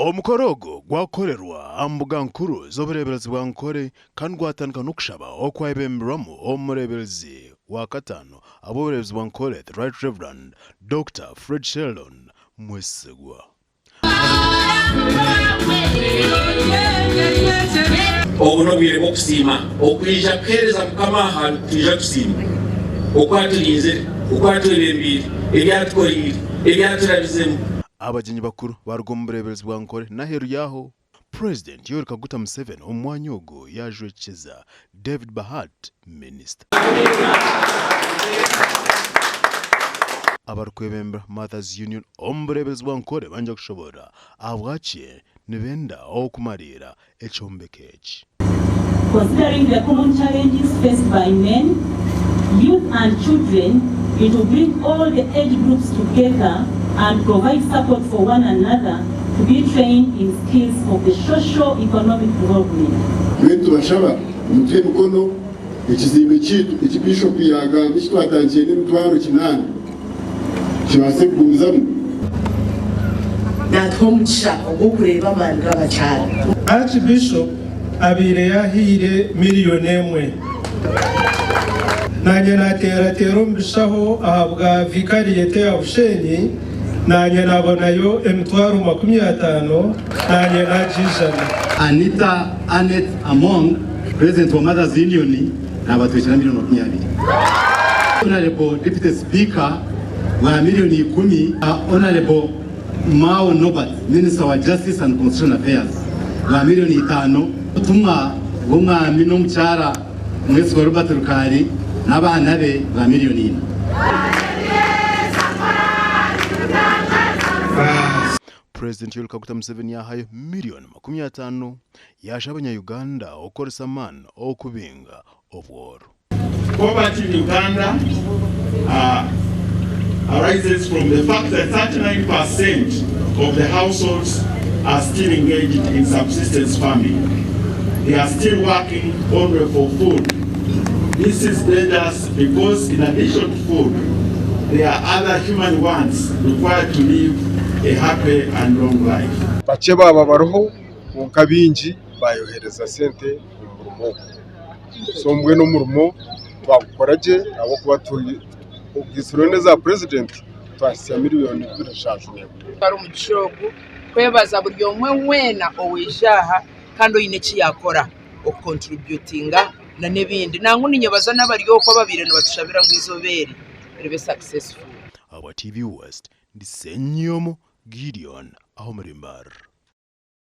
Omukoro ogu gwakorerwa aha mbuga nkuru z'obureeberezi bwa Nkore kandi gwatandika n'okushaba okwayebemberwamu omureeberezi wa kataano ahabw'obureeberezi bwa Nkore, The Right Reverend Dokita Fred Sheldon Mwesigwa. Obu n'obwire bw'okusiima. Okwija kuheereza Mukama aha nitwija kusiima oku aturinzire, oku atwebembeire, ebi atukoreire, ebi aturabizemu. Abagyenyi bakuru baruga omu bureeberezi bwa Nkore n'aheeru yaaho. Purezidenti Yoweri Kaguta Museveni omu mwanya ogu yaajwekyeza David Bahat minisita. Abarikwebembera Mothers Union omu bureeberezi bwa Nkore bangire kushoboorora ahabwaki nibenda okumariira ekyombeko eki. Considering the common challenges faced by men, youth and children, it will bring all the age groups together and provide support for one another to be trained in skills of the socio-economic development. Mbwenu nitubashaba mutuhe emikono ekizimbe kyaitu eki Biishopu yaagamba eki twatandikire n'emitwaro kinaana kibaase kugumizamu. Naatuha omugisha ogw'okureeba amaani g'abakyara. Archbishop abaire yahaire miriyoni emwe. Nanye nateerateera omu bishaho ahabwa Vicariate ya Bushenyi nanye nabonayo emitwaro 50 nanye nagiijana. Anita Annet Among, President wa Mothers Union nabatwekyera miriyoni 20. Honourable Deputy Speaker bwa miriyoni ikumi. Honourable Mao Norbert, Minister wa Justice and Constitutional Affairs bwa miriyoni itaano. Obutumwa bw'omwami n'omukyara Mwesigwa Robert Rukaari n'abaana be bwa miriyoni ina. Purezidenti Yoweri Kaguta Museveni yaahayo miriyoni 50 yaashaba abanya-Uganda okukoresa amaani okubinga obworo. Poverty in Uganda arises from the fact that 39 per cent of the households are still engaged in subsistence farming. They are still working only for food. This is dangerous because in addition to food, there are other human wants required to live a happy and long life. Bakye baaba bariho kwonka baingi baayohereza sente omu murimo ogu. So mbwenu omurimo twagukora gye ahabw'okuba ogaitsirweho n'eza purezidenti twahitsya miriyoni 271. Twara omugisha ogu kwebaza buri omwe weena owaija aha kandi oine eki yaakora okukontributinga n'ebindi. Nangwa ninyebaza n'abari okwo ababaire nibatushabira ngu eizooba eri ribe successful. Ahabwa TV West, ndi Ssenyomo Gideon aha omuri Mbarara.